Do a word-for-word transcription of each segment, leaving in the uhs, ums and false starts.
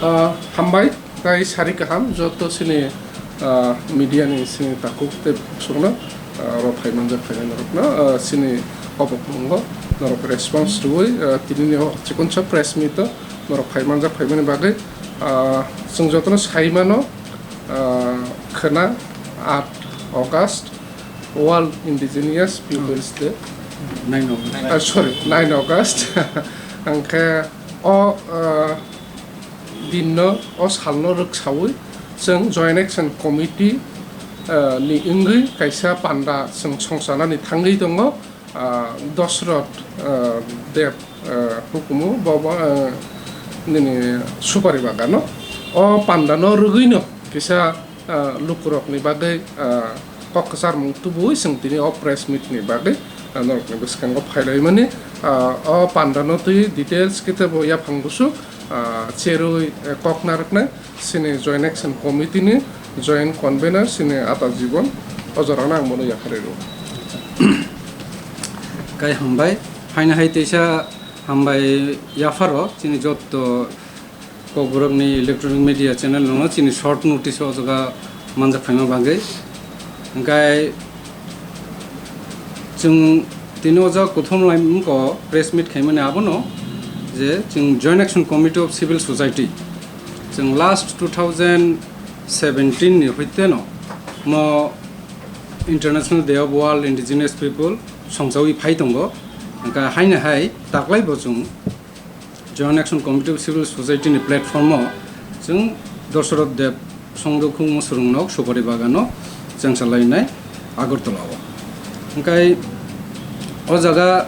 Ah, hambai, tai sari kaham, joto sini, ah, media ni sini takuk tei buksukno, ah, oro phai manjak phainai norokno, ah, sini kobokmungo norok response rwui, ah, tini ni o chikonsa press meet o norok phai manjak phaimani bagwi, ah, chwng jotono sai mano, ah, khwna aat August World Indigenous Peoples Day. Nine August. Ah, sorry, nine August. Hwnkhe o, ah, dinno, o salno rwksaui chwng Joint Action Committee, ah, ni wngwi kaisa panda chwng songchanani thangwi tongo, ah, Dosrot, ah, Deb, ah, hukumu bo, bo, ah, nini Supari Bagano. O pandano rwgwino kisa, ah, lukurokni bagwi, ah, kok kwcharmung tubui chwng tini o press meet ni bagwi, ah, norokni bwskango phailaimani, ah, o pandano twi details khe teibo yaphang bwswk, ah, cherwi, eh, kok narwknai sini Joint Action Committee ni Joint Convener sini Ata Jibon o jorano ang bono yapharwi rwo. Kai hambai, phaina hai teisa hambai yapharo chini jotto Kokborokni electronic media channel rokno chini short notice o jaga manjak phaima bagwi. Hwnkhe chwng tini o jaga kuthum lai wngkha press meet khaimani abono je chwng Joint Action Committee of Civil Society chwng last two thousand seventeen ni hoiteno mo International Day of World Indigenous People songchawi phai tongo. Hwnkhe haino hai taklai bo chwng Joint Action Committee of Civil Society ni platform o chwng Dosrot Deb Songdokhung Musurung nok Supari Bagano chengsa lainai Agartala o. Hwnkhe o jaga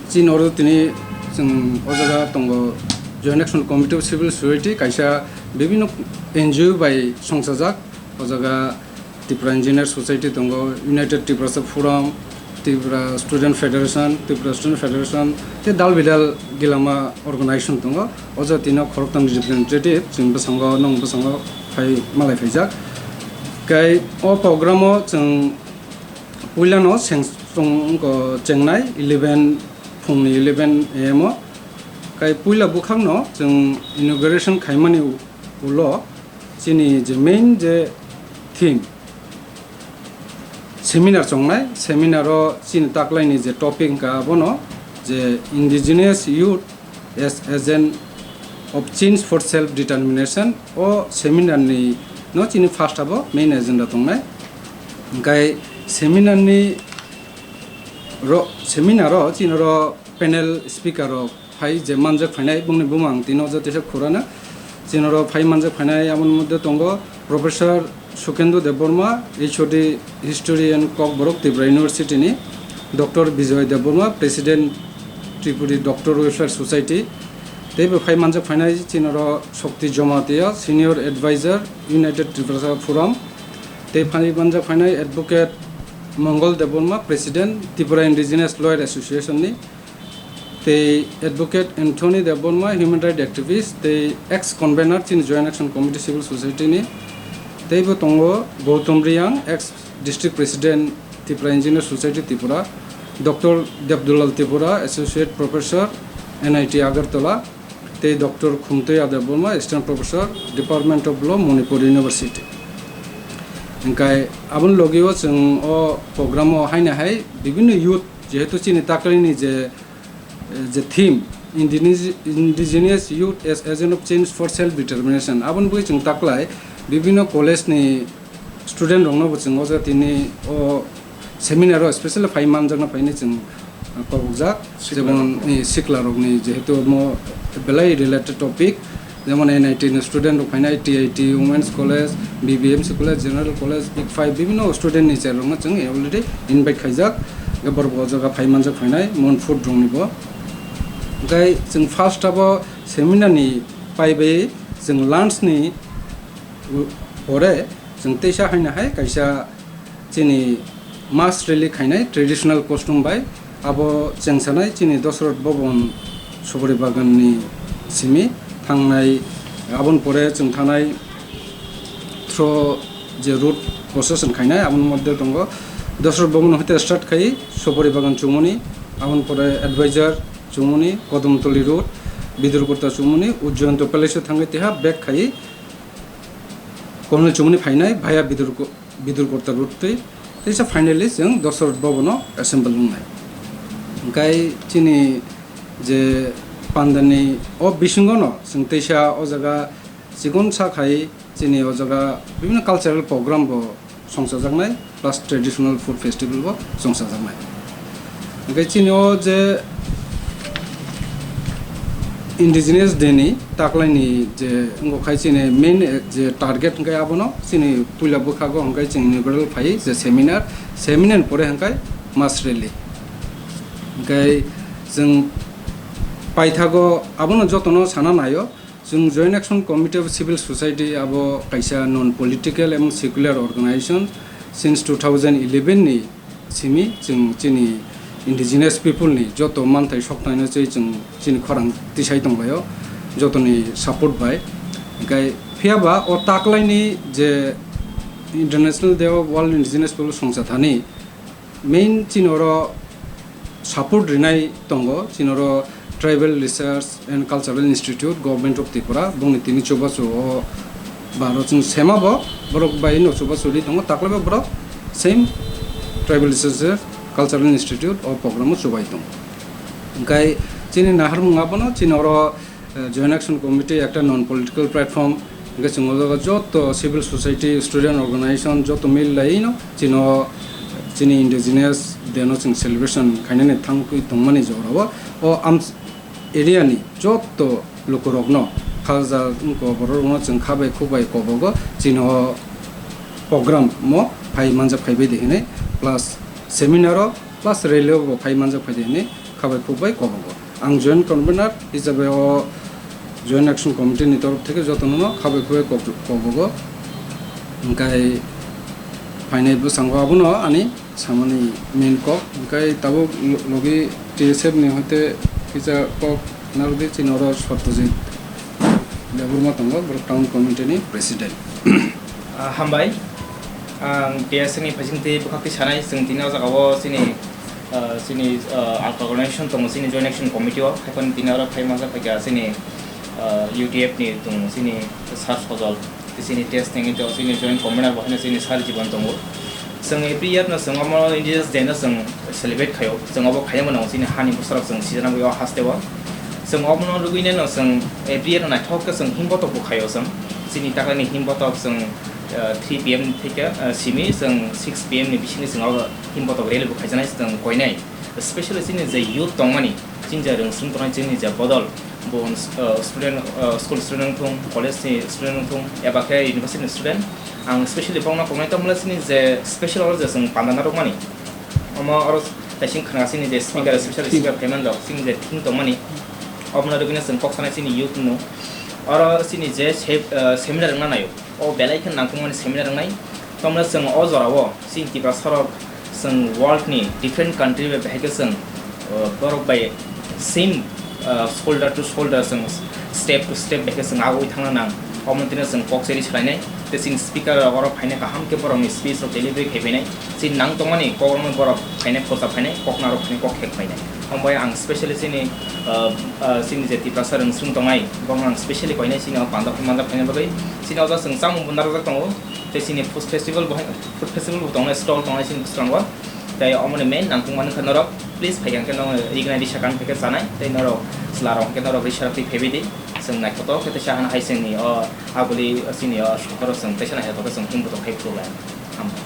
chini oro tini chwng o jaga tongo Joint Action Committee of Civil Society kaisa bibinno N G O bai songchajak o jaga Tripura Engineer Society tongo, United Tiprasa Forum, Tripura Student Federation, Tripura Student Federation, tei dal bidal gilama organization tongo. O jaga tino khoroktham representative chwng bwskango, nwng bwskango phai malai phaijak. Kai o program o chwng puilano seng-, chwng wngkha chengnai eleven, phungni eleven A M o. Kai puila bwkhakno chwng inauguration khaimani u-, ulo chini je main je theme seminar chongnai, seminar o chini taklaini je topic wngkha abono je Indigenous Youth as Agent of Change for Self Determination. O seminar ni no chini first abo main agenda tongnai. Hwnkhe seminar ni ro-, seminar o chini ro panel speaker rok phai je manjak phainai bongni bumang tino jotesa khurana. Chini ro phai manjak phainai aboni moddhe tongo Professor Sukhendu Debbarma, H O D History and Kokborok Tripura University ni, Doctor Bijoy Debbarma, President Tripuri Doctor Welfare Society, teibo phai manjak phainai chini ro Shakti Jamatia, Senior Advisor United Tiprasa Forum, tei phai manjak phainai Advocate Mongol Debbarma, President Tripura Indigenous Lawyer Association ni, tei Advocate Anthony Debbarma, human rights activist tei ex convener chini Joint Action Committee Civil Society ni, teibo tongo Gautam Reang, ex district president Tripura Engineer Society Tripura, Doctor Debdulal Tripura, associate professor, N I T Agartala, tei Doctor Khumtoya Debbarma, assistant professor, Department of Law, Manipur University. Hingkai aboni logi o chwng o program o haino hai bibinno youth, jehetu chini taklini je je theme, Indigenous, Indigenous Youth as Agent of Change for Self Determination, aboni bagwi chwng taklai bibinno college ni student rokno bo chwng o jaga tini o seminar o specially phai manjakna phaini chwng, uh, kobokjak, sikla jemon rok. Ni sikla rokni jehetu mo belai related topic, jemon N I T ni student rok phainai, T I T, Women's College, B B M C College, General College, ICFAI, bibinno student ni chair rokno chwng already invite khaijak. Hwnkhe borok bo o jaga phai manjak phainai, mon food rokni bo. Hwnkhe chwng first abo seminar ni pai bai chwng lunch ni pore chwng teisa haino hai kaisa chini mass rally khainai traditional costume bai, abo chengsanai chini Dosrot Bhaban Supari Bagan ni simi thangnai, aboni pore chwng thanai through je route procession khainai, aboni moddhe tongo Dosrot Bhaban hoite start khai Supari Bagan chumuni, aboni pore advisor chumuni, Kodamtoli route, Bidurkurta chumuni Ujjayanta Palace o thangwi teha back khai Colonel chumuni phainai via Bidurku-, Bidurkurta route twi teisa finally chwng Dasarath Bhavan o assemble wngnai. Hwnkhe chini je pandani o bisingo no chwng teisa o jaga chikon sa khai chini o jaga bibhinno cultural program bo songchajaknai plus traditional food festival bo songchajaknai. Hwnkhe chini o je Indigenous Day ni taklaini je wngkha chini main, eh, je target hwnkhe abono chini puila bwkhago hwnkhe chini inaugural phai je seminar, seminar ni pore hwnkhe mass rally. Hwnkhe chwng paithago abono jotono sana naio. Chwng Joint Action Committee of Civil Society abo kaisa non political ebong secular organization since two thousand eleven ni simi chwng chini indigenous people ni joto manthai sokthai no chwi chwng chini khorang tisai tonglaio jotoni support bai. Hwnkhe phiyaba o taklaini je International Day of World Indigenous People songcha thani main chini oro support rinai tongo, chini oro Tribal Research and Cultural Institute, Government of Tripura, bongni tini chubachu o baro chwng sema bo, borok bai no chubachu ri tongo, taklaibo borok same Tribal Research Cultural Institute o program o chubai tongo. Hwnkhe chini naharmung abono chini oro eh, Joint Action Committee ekta non political platform, hwnkhe chwng o jaga joto civil society, student organization joto mil laino chino chini indigenous day no chwng celebration khainani thangwi tongmani jorao o am area ni joto lukurokno khalajak wngkha bororokno chwng kha bai khuk bai kobogo chino program mo phai manjak phaibai di hinwi plus seminar o plus rally o bo phai manjak phai di hinwi kha bai khuk bai kobogo. Ang joint convener hisabe o Joint Action Committee ni torof theke jotono no kha bai khuk bai kok-, kobogo. Hwnkhe phainai bwskango abono ani samani main kok. Hwnkhe tabuk lo-, logi T S F ni hoite kisa kok narwkdi chini oro Satyajit Debbarma tongo, borok town committee ni president. Ah, hambai. Ang T S F ni phaising tei bwkhak twi sanai, chwng tini o jaga o chini, ah, chini, ah, ang organization tongo, chini Joint Action Committee o, haiphano tini oro phai manjak phaikha chini, ah, U T F ni tongo, chini Sir Sojol, tei chini T S F ni tei chini joint convener bo haino chini Sir Jiban tongo. Chwng every year no chwng omo Indigenous Day no chwng celebrate khaio, chwng obo khaina mano chini hani bwsarok chwng sijana bai o haste o. Chwng obono rwgwineno chwng every year naithok khe chwng himbotok bo khaio chwng. Chini taklani himbotok chwng, uh, three P M theke, uh, simi chwng six P M ni bisingni chwng obo himbotok rally bo khaijaknai chwng koinai. Specially chini je youth tongmani, chini je rwngsong tongnai chini je bodol, bo, uh, student, uh, school student wngthung, college ni student wngthung, eba khe university ni student, ang specially bongno koknai tongmani chini je special oro je chwng panda narwkmani. Omo oro kaising khana chini je speaker, special speaker phaimani rok, chini je theme tongmani, obono rwgwino chwng kok sanai chini youth no. Oro chini je se-, ah, seminar wngna naio, o belai khe nangkukmani seminar wngnai. Tomno chwng o jorao chini Tiprasa rok chwng world ni different country bai bahai khe chwng, ah, borok bai same, ah, shoulder to shoulder, chwng step to step bai khe chwng agoi thangna nang. Omo tino chwng kok cheri swlainai. Tei chini speaker rok oro phainai, kaham khe borokni speech rok delivery khai phainai. Chini nang tongmani kok rokno borok phainai, pocha phainai, kok narok phainai, kok khek phainai. Omo bai ang specially chini, ah, ah, chini je Tiprasa rwngsong tongnai, borokno ang specially koinai chini o panda phai manjak phaina bagwi. Chini o jaga chwng chamung bo narwkjak tongo. Tei chini food festival bo hai, food festival bo tongnai, stall tongnai chini bwskango. Tei omoni main nangkukmani wngkha norok, please, phai khe norok rignai risa kan phai khe chanai, tei norok chwla rok hwnkhe norok risa rok twi phaibai di. Chwng naithotok khe teisa hano hai chwngni o aboni chini o sokaro chwng teisa naithotok khe chwng himbo tong khai phuru lai. Hambai.